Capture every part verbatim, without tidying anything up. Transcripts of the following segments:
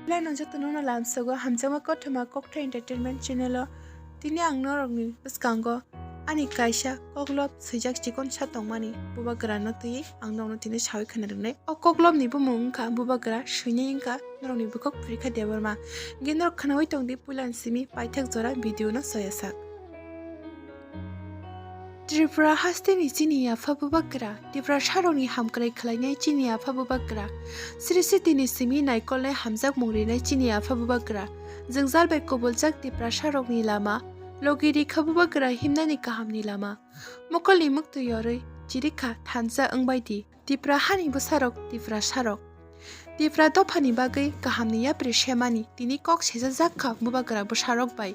Belai no joto no lamsogo hamjakma kothoma Kokthai Entertainment channel o. Tini ang norokni bwskango ani kaisa koklop swijak chikon sa tongmani bubagra no twi ang norokno tini sawi khna rwnai. O koklop ni bumung wngkha bubagra swinai wngkha norokni bukhuk Purikha Debbarma. Hingke norok khnawi tongdi puila ni simi paithak jora video no soyasak. Tripura hasteni chini yapha bubagra, Tiprasarokni hamkrai khlainai chini yapha bubagra, Sri Sitini simi naikolnai hamjakmung rinai chini yapha bubagra, jwngjal bai kubuljak Tiprasarokni lama, logi rikha bubagra himnani kahamni lama, mokolni muktwi yorwi chirikha thansa wngbaidi. Tipra hani bwsarok, Tiprasarok. Tipra dophani bagwi kahamni yapri semani tini kok sejajak kha bubagra bwsarok bai.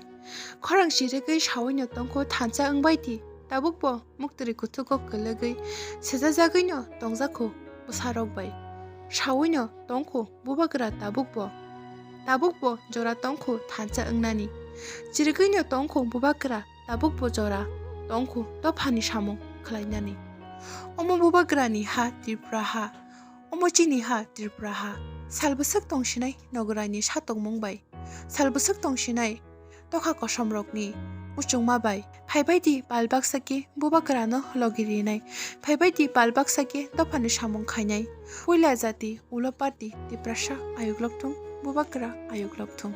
Khorang chirigwi sawino tongkho thansa wngbaidi, tabukbo muktwrwi kuthugo kwlwgwi sejajagwino tongjakho bwsarok bai. Sawino tongkho bubagra tabukbo. Tabukbo jora tongkho thansa wngnani. Chirigwino tongkho bubagra tabukbo jora tongkho dophani samung khlainani. Omo bubagrani ha Tripura ha. Omo chini ha Tripura ha. Sal bwswk tongsinai nogoraini satokmung bai. Sal bwswk tongsinai tokha kosomrokni muchungma bai. Phaibaidi pal baksa khe bubagrano logi rinai. Phaibaidi pal baksa khe dophani samung khainai. Puila jati ulo party Tiprasa ayuklok thung, bubagra ayuklok thung.